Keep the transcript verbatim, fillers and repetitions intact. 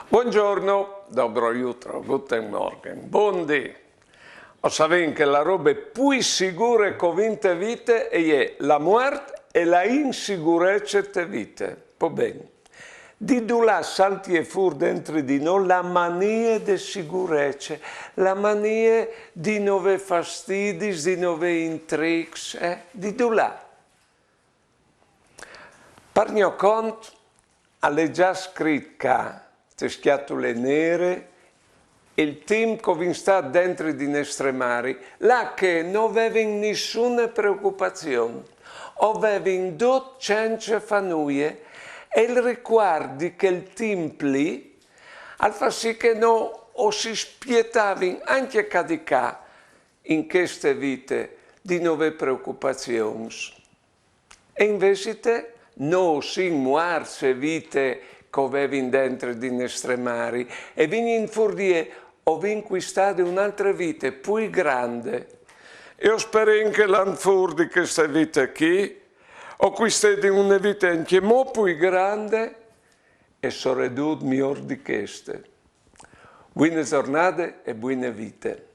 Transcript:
Buongiorno, dobro jutro, guten Morgen, bundì. O savìn che la robe plui sigure che o vin te vite e je la muart e la insigurece te vite. Po ben. Di dulà saltie fûr dentri di nô la manie de sigurece, la manie di no vê fastidis, di no vê intrics, eh? Di dulà. Par gno cont, al è za scrit ca, te scjatule nere, il timp che o vin stât dentri di nestre mari, là che no vevin nissune preocupazion, o vevin dut cence fâ nuie, e il ricuart di chel timp li al fâs sì che nô o si spietavin ancje ca di ca, in cheste vite, di no vê preocupazions. E invezit nô o sin muarts e vite che o vevin dentri di nestre mari, e vignint fûr di jê o vin cuistade une altre vite plui grande. E o sperìn che lant fûr di cheste vite chi, o cuistedin une vite ancjemò plui grande e soredut miôr di cheste. Buine zornade e buine vite.